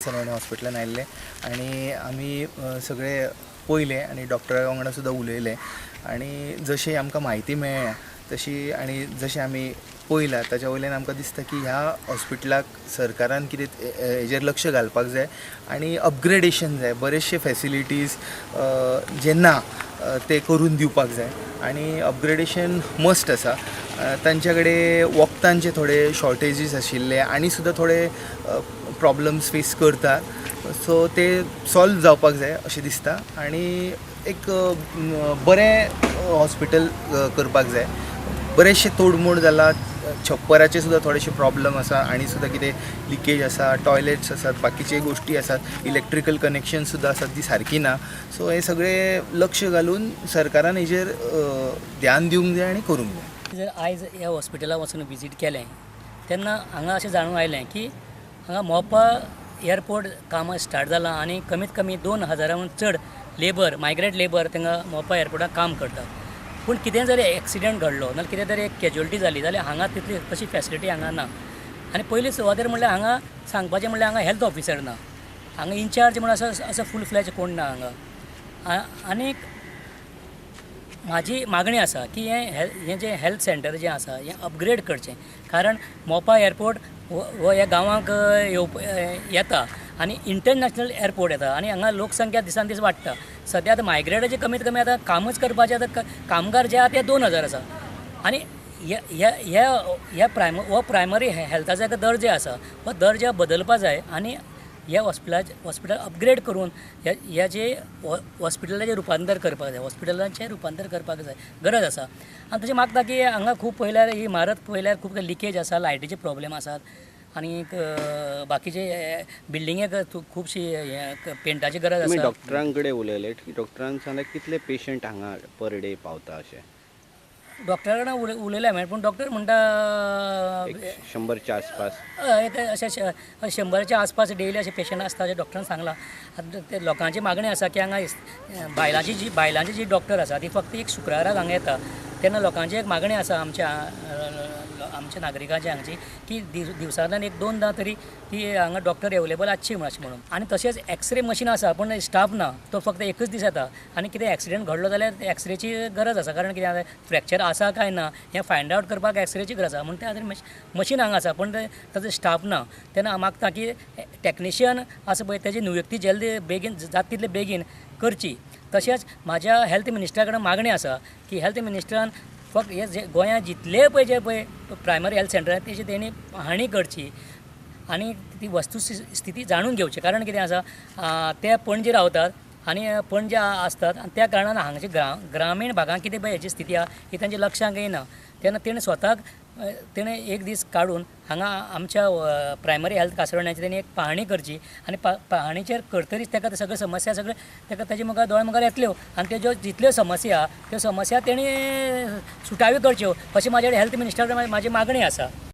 सनवणे हॉस्पिटलान आयिल्ले आनी आमी सगळे पळयलें आनी डॉक्टरा वांगडा सुद्दां उलयले आनी जशें आमकां म्हायती मेळ्ळ्या तशी आनी जशें आमी पळयलां ताच्या वयल्यान आमकां दिसता की ह्या हॉस्पिटलाक सरकारान कितें हेजेर लक्ष घालपाक जाय आनी अपग्रेडेशन जाय. बरेचशे फेसिलिटीज जे ना ते करून दिवपाक जाय आनी अपग्रेडेशन मस्ट आसा. तांच्या कडेन वखदांचे थोडे शॉर्टेजीस आशिल्ले आनी सुद्दां थोडे प्रॉब्लम्स फेस करतात, सो ते सॉल्व जावपाक जाय अशें दिसता आनी एक बरें हॉस्पिटल करपाक जाय. बरेचशे तोडमोड जाला, छप्पराचे सुद्दां थोडेशे प्रॉब्लम आसा आनी सुद्दां कितें लिकेज आसा, टॉयलेट्स आसात, बाकीचे गोश्टी आसात, इलेक्ट्रिकल कनेक्शन सुद्दां आसात ती सारकी ना. सो हें सगळें लक्ष घालून सरकारान हेजेर ध्यान दिवंक जाय आनी करूंक जाय. जर आयज ह्या हॉस्पिटलाक वचून विजीट केलें तेन्ना हांगा अशें जाणून आयलें की हांगा मोपा एअरपोर्ट कामां स्टार्ट जालां आनी कमीत कमी 2000 चड labour, migrate labour Thanga Mopa एअरपोर्टाक काम करतात. पूण कितें जरी एक्सिडंट घडलो नाल्यार कितें तरी एक कॅज्युअलिटी जाली जाल्यार हांगा तितली तशी फॅसिलिटी हांगा ना. आनी पयली सुवातेर म्हणल्यार हांगा सांगपाचें म्हणल्यार हांगा हेल्थ ऑफिसर ना, हांगा इन्चार्ज म्हण असो फूल फ्लॅज कोण ना हांगा. आनीक म्हाजी मागणी आसा की हें जें हेल्थ सेंटर जें आसा हें अपग्रेड करचें, कारण मोपा एअरपोर्ट हो ह्या गांवांक येता आनी इंटरनॅशनल एअरपोर्ट येता आनी हांगा लोकसंख्या दिसान दीस वाडटा. सद्या आतां मायग्रेटाचे कमीत कमी आतां कामच करपाचें आतां कामगार जे आहा ते 2000 आसा आनी ह्या ह्या प्रायम हो प्रायमरी हेल्थाचो एक दर्जो आसा, हो दर्जो बदलपा जाय आनी ह्या हॉस्पिटल अपग्रेड करून ह्या जे हॉस्पिटलाचें रुपांतर करपाक जाय, हॉस्पिटलाचें रुपांतर करपाक जाय, गरज आसा. आनी तशें मागता की हांगा खूब पळयल्यार ही इमारत पळयल्यार खूब लिकेज आसा, लायटीचे प्रॉब्लेम आसात आनीक बाकीचे बिल्डिंगेक खुबशी पेंटाची गरज आसा. डॉक्टरां कडेन उलयले, डॉक्टरान सांगलें कितले पेशंट हांगा पर डे पावता अशें? डॉक्टरा कडेन उलयलें हांवें, पूण डॉक्टर म्हणटा 100च्या आसपास, एक अशें 100च्या आसपास डेली अशें पेशंट आसता अशें डॉक्टरान सांगलां. आतां ते लोकांची मागणी आसा की हांगा बायलांची जी डॉक्टर आसा ती फक्त एक शुक्राराक हांगा येता, तेन्ना लोकांची एक मागणी आसा आमच्या आमच्या नागरिकांची हांगची की दिवसांतल्यान एक 2दां तरी ती हांगा डॉक्टर एवेलेबल आसची अशें म्हणून. आनी तशेंच एक्सरे मशीन आसा पूण स्टाफ ना, तो फक्त एकच दीस येता आनी कितें एक्सिडंट घडलो जाल्यार एक्सरेची गरज आसा, कारण कितें फ्रॅक्चर आसा काय ना हें फायंड आवट करपाक एक्सरेची गरज आसा. म्हूण त्या खातीर मशीन हांगा आसा पूण ताचो स्टाफ ना. तेन्ना हांव मागता की टॅक्निशियन आसा पळय तेजी नियुक्ती जल्दी बेगीन जाता तितले बेगीन करची. तशेंच म्हाज्या हेल्थ मिनिस्टरा कडेन मागणी आसा की हेल्थ मिनिस्टरान फक्त हे जे गोंयांत जितले पळय जे पळय प्रायमरी हेल्थ सेंटर आसा तेजी तेणी पाहणी करची आनी ती वस्तू स्थिती जाणून घेवची. कारण कितें आसा ते पणजे रावतात आनी पणजे आसतात आनी त्या कारणान हांगाचे ग्रामीण भागांत कितें पळय हेची स्थिती आसा ही तांच्या लक्षांत येना. तेन्ना तेणें स्वताक तेणें एक दीस काडून हांगा आमच्या प्रायमरी हेल्थ कासरवण्याची तेणी एक पाहणी करची आनी पाहणीचेर करतरीच ताका सगळ्यो समस्या सगळ्यो ताका ताजे मुखार दोळे मुखार येतल्यो आनी त्यो जितल्यो समस्या आहा त्यो समस्या तेणी सुटाव्यो करच्यो अशी म्हाजे हेल्थ मिनिस्टर म्हाजी मागणी आसा.